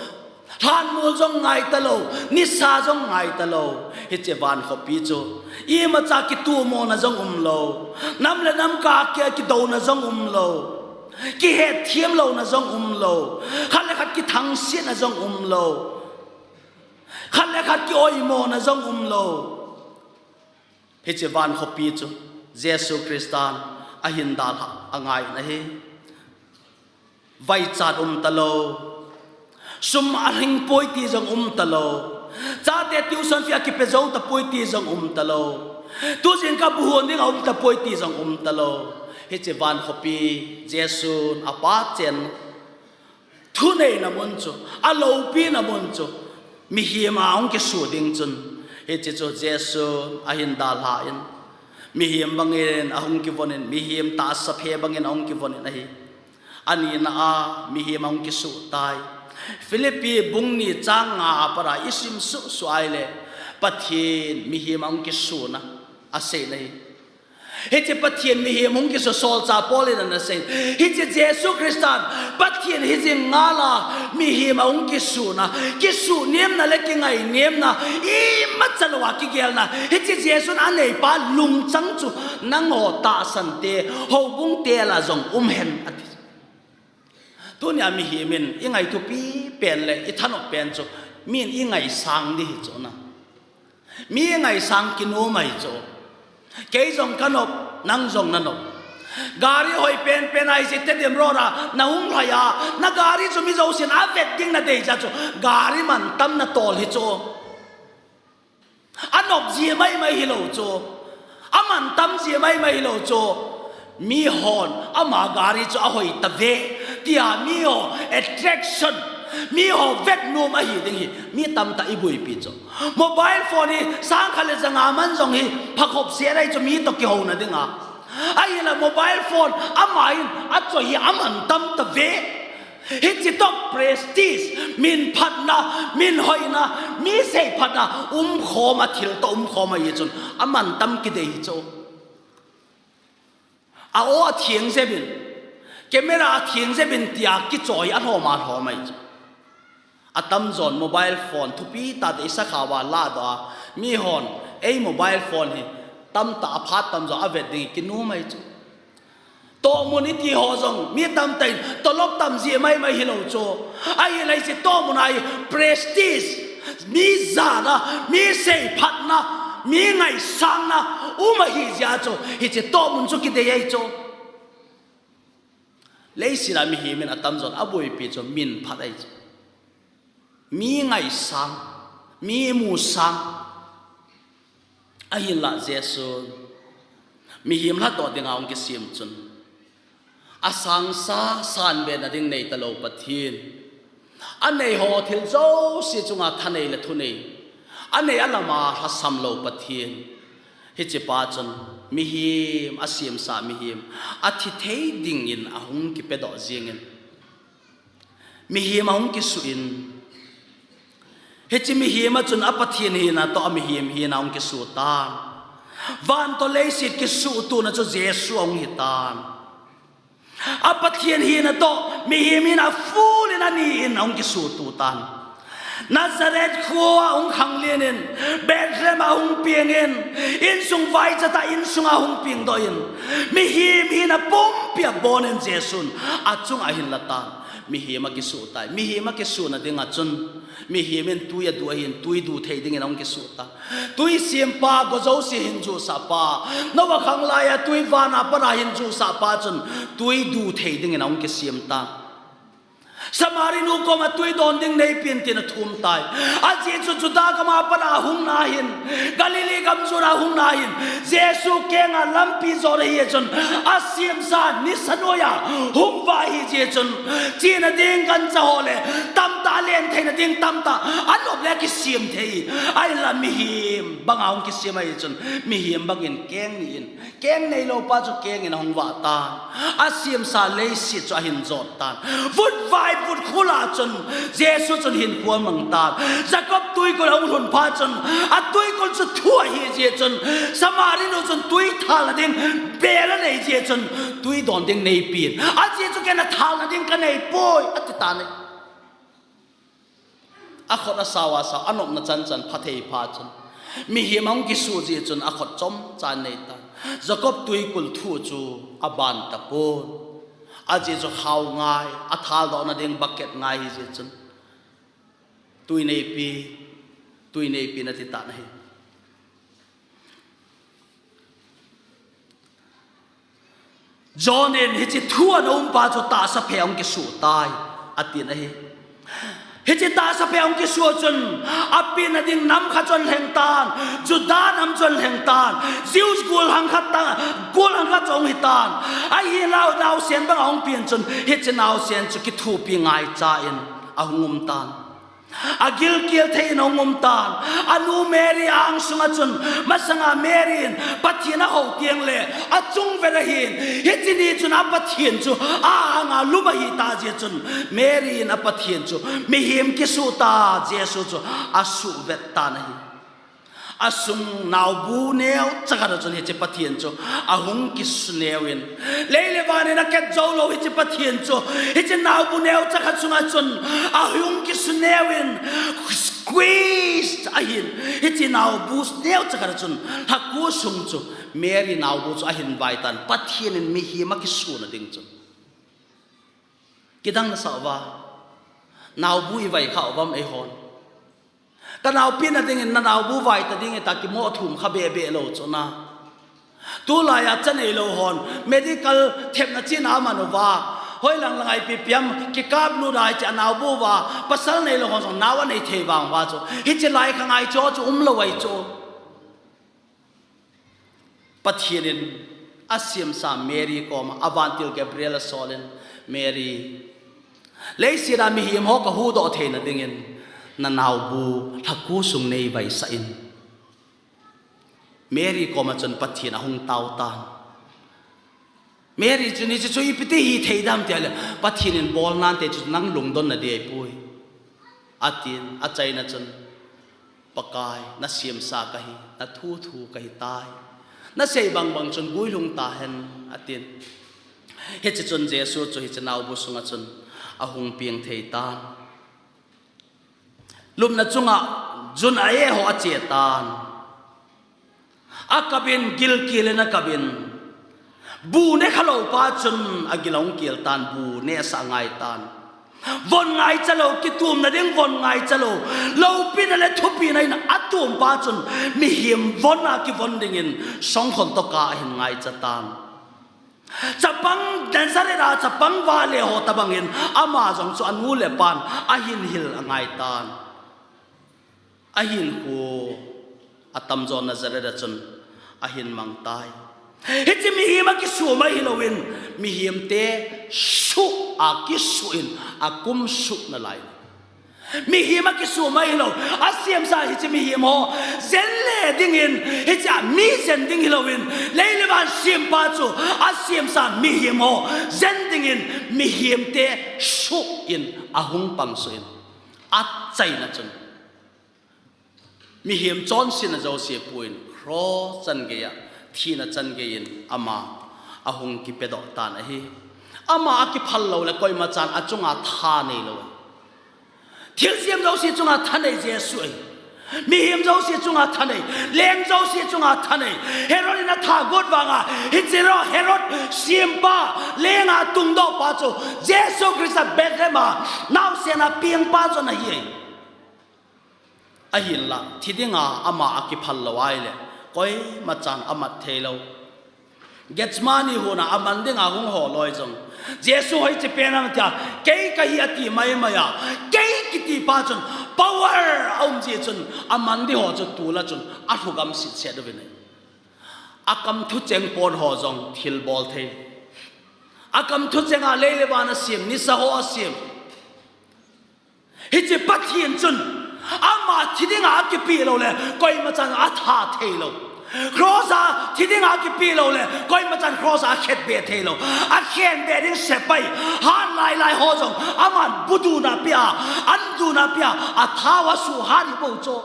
lhanmol jong ngai talou, nisa jong ngai talou. Hiche van khopi chu imacha kitomona jong umlou, nam le nam kah a kidouna jong umlou, kihetthem louna jong umlou, khat le khat kithangsetna jong umlou, khat le khat kioimona jong umlou. Hiche van khopi chu Jesu Christan ahin dalhah angaiyin ahi. Vaichat um talou, sum ahing poi ti jong um talou, chate tuition fee akipe jou tapoi ti jong um talou, tujingkah bu hon ding aum tapoi ti jong um talou. Hiche van khopi Jesun apa chen thuneina mun chu, aloupina mun chu, mihem a ahung kisu ding chun, hiche chu Jesun ahin dalhan, mihem bangin ahung kivonin, mihem tahsa phe bangin ahung kivonin ahi. Anina a mihem ahung kisuh tai. Philippi bung ni chang nga a pat a isim suhsuh ahile, Pathen mihem ahung kisuna aseina ahi. Hiche Pathen mihem hung kisuh solchah Paul in anasei, hiche Jesu Christan Pathen hijing ngal a mihem ahung kisuna, kisuhnemna le kingainepna, imacha louva kigelna, hiche Jesun aneipa lungchang chu nangho tahsan te, houbung te lah a jong umhen ati. Tunia mihem in ingai thupi pen le ithanop pen chu, min ingaisang ding hi chu na. Mi ngaisang kinom ahi chu. Kei jong kanop, nang jong nanop. Gari hoi penpen a hiche Tedim road a nahung lhai a, nagari chu mi jousen avet ding nadei jeh chu, gari mantam natol hi chu. Anop jeh maimai hilou chu. Amantam jeh maimai hilou chu. Mihon ama gari chu ahoi tave tia miho attraction, miho vetnom ahi ding hi mi tamtah iboipi chu. Mobile phone hi sangkhat le janga man jong hi phakhop set ahi chu, mi toh kihouna dinga. Ahinla mobile phone ama in achoi hi amantam tave. Hiche toh prestige, minphatna, minhoina, mi seiphatna umkhom a, thil toh umkhom ahi chun amantam kidei hi chu. A-o atheng jep in, camera atheng jep in tia kichoi alhom alhom ahi chu. Atamjon mobile phone thupi tah te isakhao a ladoh a, mihon ei mobile phone hi tamtah aphat tamjo avet ding kinom ahi chu. Tohmun iti ho jong mi tamtah in tolop tam jeh maimai hilou chu. Ahinla hiche tohmun a hi prestige, mi jana, mi seiphatna, mi ngaisangna um ahi jeh chu hiche tohmun chu kidei ahi chu. Leiset a mihem in atamjon aboipi chu minphat ahi chu. Mi ngaisang, mi musang. Ahinla Jesun mihem lhadoh dinga hung kisem chun, asangsa sanbena ding neitalou Pathen, anei ho thil jouse chunga thanei le thunei, anei alama lhasam lou Pathen, hichepa chun mihem asemsa mihem athi thei dingin ahung kipedoh jengin, mihem ahung kisuh in, hiche mihem a chun a Pathen hina toh a mihem hina ahung kisuh tan. Van toh leiset kisuhtona chu Jesu ahung hitan. A Pathen hina toh mihem hina full in ani in ahung kisuhto tan. Nazareth khoa ahung khanglen in, Bethlehem a ahung peng in, insung vaichat a insunga ahung pengdoh in, mihem hina pumpi abon in Jesun achunga ahin la tan. Mihem akisuh tai. Mihem akisuhna dinga chun, mihem in twi adu ahin, twi du thei dingin ahung kisuh tan. Twi sempa, go jouse hin jusah pa, Noah khanglai a twi vana pat a hin jusah pa chun, twi du thei dingin ahung kisem tan. Samari nu koma tui don ding neipin tin athum tai. Ajeh chu Juda gama pat ahung nahin, Galilee gam jona ahung nahin, Jesu kenga lampi jona hi chun, asemsa nisa noiya hung vah hi jeh chun, chena ding gancha ho le tamtah, alen theina ding tamtah, anop le kisem thei. Ahinla mihem banga hung kisem ahi chun, mihem bangin keng ni in, keng neilou pa chu kengin ahung vah tan. Asemsa leiset chu ahin jot tan. Vutvai vutkhul a chun Jesu chun hinkho amang tan. Jacob tuikul ahung lhun phat chun, atuikul chu thu ahi jeh chun, Samari nu chun tui thalna ding bel anei jeh chun, tui don ding neipin. Ajeh chu ken athalna ding kanei poi, ati tan ahi. Akhut asao asao, anopna chanchan phathei phat chun, mihem ahung kisuh jeh chun akhut chomcha anei tan. Jacob tuikul thu chu aban tapon. Ajeh chu khao ngai, athaldohna ding bucket ngai hi jeh chun, tui neipin, tui neipin ati tan ahi. John in hiche thu ana um pa chu tahsa phe ahung kisuh tai, atin ahi. Hiche tahsa phe ahung kisuh chun, apenna ding nam khat chu alheng tan, Juda nam chu alheng tan, Jews gollhang khat ta, gollhang khat chu ahung hi tan. Ahinla naosen banga ahung pen chun, hiche naosen chu kithopi ngaicha in ahung um tan. Agilkel thei in ahung um tan. Anu Mary angsunga chun, masanga Mary in Pathen ahou teng le, achung vet ahin, hiche ni chun a Pathen chu a-anga lum ahi ta jeh chun, Mary in a Pathen chu mihem kisuh tah Jesu chu asuh vet tan ahi. Asung naobu neocha khat a chun hiche Pathen chu ahung kisuneo in, lei le van in aket jou lou hiche Pathen chu, hiche naobu neocha khat sunga chun ahung kisuneo in, squeeze ahin, hiche naobu neocha khat a chun, lhaku sung chu, Mary naobu chu ahin vai tan, Pathen in mihem akisuna ding chun. Kidang nasah uva, naobu ivai kha uvam eihon? Ka naopi na dingin na naobu vai ta ding ita kimoh thum kha bebe lou chu na. Tulai a cha neilou hon, medical thepna china aman uva, hoilang lang a ipi piam, kikap lut a hiche a naobu uva, pasal neilou hon jong nao anei thei vang uva chu. Hiche lai kha ngai chu chu umlou ahi chu. Pathen in asemsa Mary koma, avantil Gabriel asol in, Mary, leiset a mihem ho kahuhdoh theina dingin, na naobu lhaku sung neivaisah in. Mary koma chun Pathen ahung tao tan. Mary chun hiche chu ipi ti hithei dem tia le, Pathen in bol nante chu nang lungdon na ding ahipoi, atin, achaina chun, Pakai, nasemsa kahi, nathu thu kahi tai. Nasei bang bang chun guilhung tahen, atin. Hiche chun Jesu chu hiche naobu sunga chun ahung peng thei tan. Lupna chunga jun a-e ho ache tan. Akap in, gilkel in akap in. Bu ne khalou pa chun agil ahung kel tan, bu nehsah angai tan. Von ngaicha lou, kitumna ding von ngaicha lou. Loupina le thupina in atum pa chun mihem von a kivon dingin songkhon toh kah ahin ngaicha tan. Chapang Nazareth a chapang vale ho tobangin ama jong chu anu le apan ahin hil angai tan. Ahinkho atamjo Nazareth a chun ahin mang tai. Hiche mihem akisuh mai hilouvin, mihem te suh a kisuh in akum suh nalai. Mihem akisuh mai hilou, asemsa hiche mihem ho jen le dingin, hiche a mi jen ding hilouvin, lei le van sempa chu asemsa mihem ho jen dingin, mihem te suh in ahung pang suh in, achaina chun mihem chonsetna jouse apuiyin, cross chan geiya, thina chan geiyin ama ahung kipedoh tan ahi. Ama akiphal lou le koima chan achunga tha neilou. Thilsem jouse chunga thanei Jesu ahi. Mihem jouse chunga thanei, leng jouse chunga thanei. Herod in atha got vanga, hiche Herod sempa, lenga tungdoh pa chu Jesu Christa Bethlehem a naosen a pengpa chu ana hi ahi. Ahinla, thi dinga ama akiphal lou ahile, koima chan amat theilou. Gethsemane huna aman dinga hung ho loi jong, Jesu hoiche pen ham tia, kei kahi ati maimai a, kei kiti pa chun power aum ji chun aman di ho chu tula chun alhugam sitset uvin ahi. Akam thucheng pon ho jong thilbol thei. Akam thuchenga lei le van asem, nisa ho asem. Hiche Pathen chun ama thi dinga akipeh lou le koima chan atha thei lou. Cross a thi dinga akipeh lou le koima chan cross a khetbe thei lou. Akhenbe ding sepai hat lai lai ho jong aman bu duna pia, an duna pia, athao asuhat hi bou chu.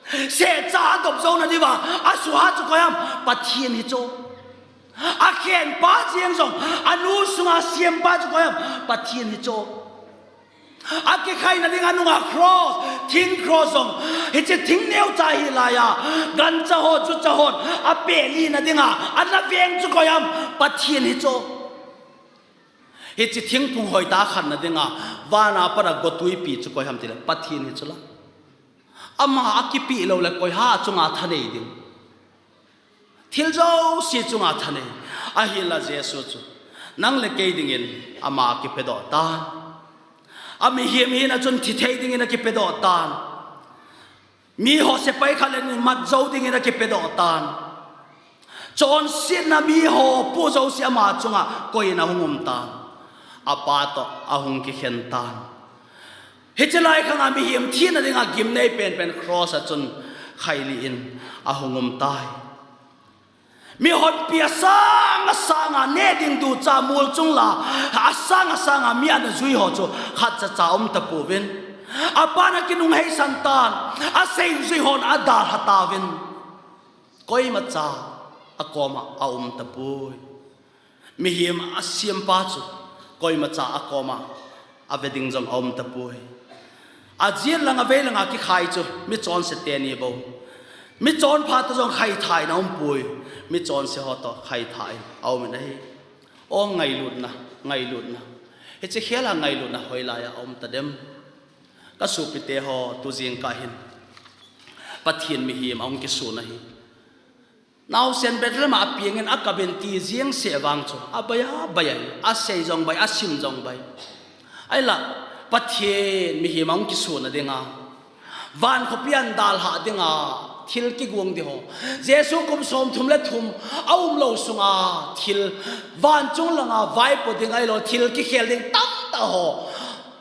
Secha adop jouna diuva asuhat chu koi ham? Pathen hi chu. Akhenpa jeng jong, anu sunga sempa chu koi ham? Pathen hi chu. Akikhaina dinga nunga cross, thing cross jong, hiche thing neocha hi laiya, gancha ho, jucha hon apeh lina dinga ana veng chu koi ham? Pathen hi chu. Hiche thingphung hoitah khanna dinga vana pat a gotuipi chu koi ham tile Pathen hi chu la. Ama akipeh lou le koiha chunga thanei ding? Thil jouse chunga thanei. Ahinla Jesu chu nang le kei dingin ama akipedoh tan. Amihem hina chun thi thei dingin akipedoh tan. Miho sepai khat le ni mat jou dingin akipedoh tan. Chonsetna miho pu jouse ama chunga koiyin ahung um tan. Apa toh ahung kikhen tan. Hiche lai khanga mihem thina dinga gimnei penpen cross a chun khailih in ahung um tai. Mihonpi asang asanga neh ding ducha mol chunga asang asanga mi ana jui ho chu khatcha cha um tapouvin. Apan akinungheisan tan, asei jui hon adalha tauvin. Koimacha akoma aum tapoi. Mihem asempa chu koimacha akoma ave ding jong aum tapoi. Ajet lang avei langa kikhai chu michonse teni bou. Michonpha toh jong khaitha in aumpoi. Michonse ho toh khaitha in aum in ahi. O ngailutna, ngailutna. Hiche khela ngailutna hoilaiya aum tadem? Kasopite ho, tu jingkah hin Pathen mihem ahung kisun ahi. Naosen Bethlehem a apengin akap in ti jeng seh vang chu abai abai ahi, asei jong bai, asim jong bai. Ahinla Pathen mihem ahung kisuna dinga, van khopi a dalha dinga thil kigong ding ho, Jesu kum somthum le thum aum lou sunga thil, van chung langa vaipo ding ahilou thil kikhel ding tamtah ho,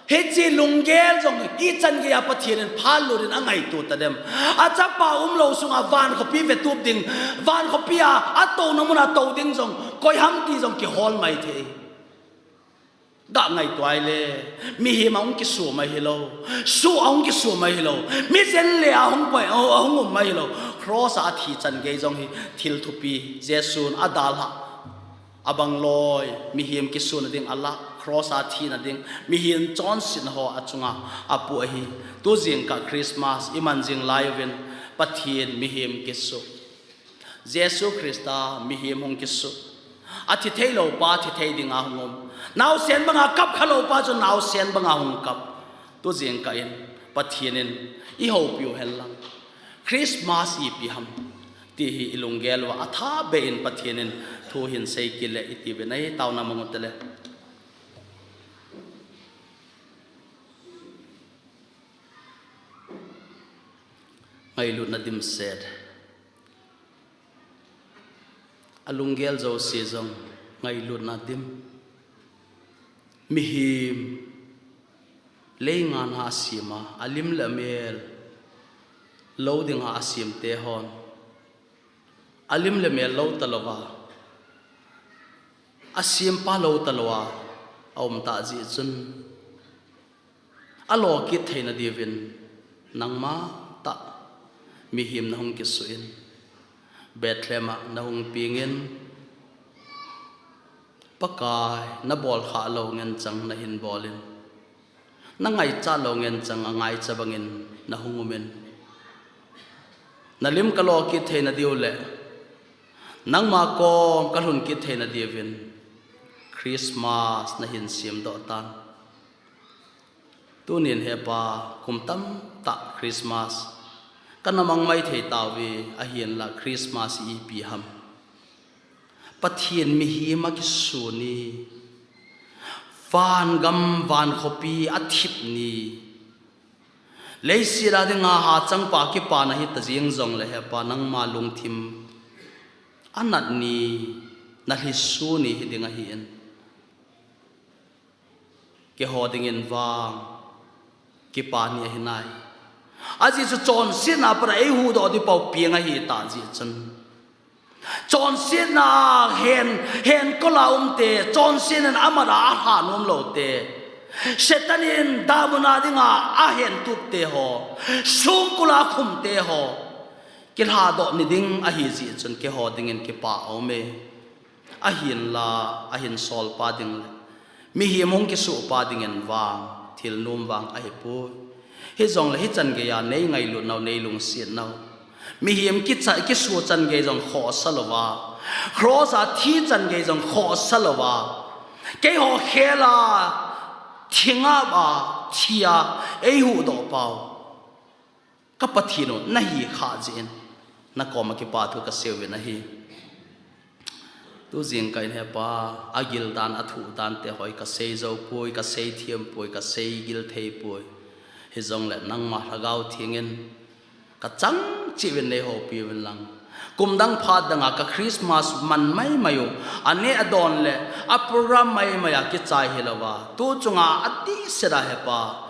hiche lunggel jong ichan geiya Pathen in phallut in angaito tadem? Achapa umlou sunga van khopi vetup ding, van khopi a atouna muna tou ding jong koi ham ti jong kihol maithei. Ga ngaito ahile, mihem ahung kisu mai hilou, su ahung kisu mai hilou, mi jen le ahung poi, ahung um mai hilou, cross a athi chan gei jong hi thil thupi, Jesun adalha. Abang loi, mihem kisuna ding alah, cross a thina ding, mihem chonsetna ho achunga apu ahi. Tu jingkah Christmas iman jing lai uvin, Pathen mihem kisu. Jesu Christa mihem hung kisu. Athi theilou pa thi thei dinga hung um. Naosen banga kap khalou pa chu naosen banga hung kap. Tu jingkah in Pathen in ihoupiu henlang. Christmas ipi ham ti hi ilunggel uva athabein Pathen in thu hin sei kit le iti uvin ahi. Taona mang u tele. Ngailutna dimset. Alunggel jouse jong ngailutna dim. Mihem leingan a asem a, alim le amel lou dinga asem te hon, alim le amel lou talouva, asempa lou talouva aum tah jeh chun, alo kit theina diuvin nangma tah mihem nahung kisuh in, Bethlehem a nahung pengin, Pakai, nabol khah lou ngen chang nahin bol in, nangaichat lou ngen chang angaicha bangin nahung um in, nalim kalo kit theina diu le nangma kom kalhun kit theina diuvin Christmas nahin semdoh tan. Tunin hepa, kum tamtah Christmas kana mang maithei tauve, ahinla Christmas ipi ham? Pathen mihem akisu ni, vangam vankhopi athip ni, leiset a dinga hachangpa kipana hita jeng jongle, Hepa, nangma lungthim anat ni, nalhisu ni hiding ahin. Keiho dingin vang kipa ni ahinai. Ajeh chu chonsetna para eihuhdoh ding pou peng ahitah jeh chun, chonsetna hen, henkol a umte, chonsetna in amat a alha nomloute, Satan in damun a dinga ahentupte ho, songkul a khumte ho kilhadoh ni ding ahijeh chun keiho dingin kipa aume. Ahinla, ahinsolpa dingle, mihem hung kisuhpa dingin vang thilnom vang ahipoi. Hijongle hichan geiya neingailutnau, neilungsetnau, mihem kicha-, kisu chan gei jong khohsa louva, cross a thi chan gei jong khohsa louva, keiho khela thingap a, thi a eihuhdoh pau, ka Pathen u, nahi khah jeh in nakoma kipathu kaseiyuvin ahi. Tujingkah in, Hepa, agil dan, athuh dante ho hi kaseijou poi, kaseithem poi, kaseigil thei poi. Hijongle nangma Lhagao Theng in kachang cheh uvin neihoupi uvin lang, kum dang phat danga ka Christmas man maimai u, aneh adon le aprogram maimai a kichai hilouva, tu chunga adihset a, Hepa,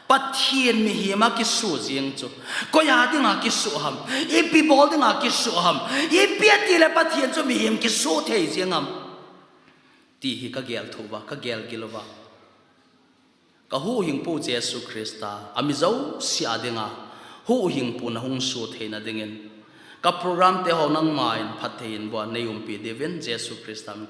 Pathen mihem akisu jeng chu koiya dinga kisuh ham, ipi bol dinga kisuh ham, ipi atile Pathen chu mihem kisuh thei jeng ham, ti hi kagelthu uva, kagelgil uva, kahuhhingpu Jesu Christa, ami jouse a dinga huhhingpu nahung suh theina dingin, ka program teho nangman phatthei in boh a neiumpi diuvin Jesu Christa min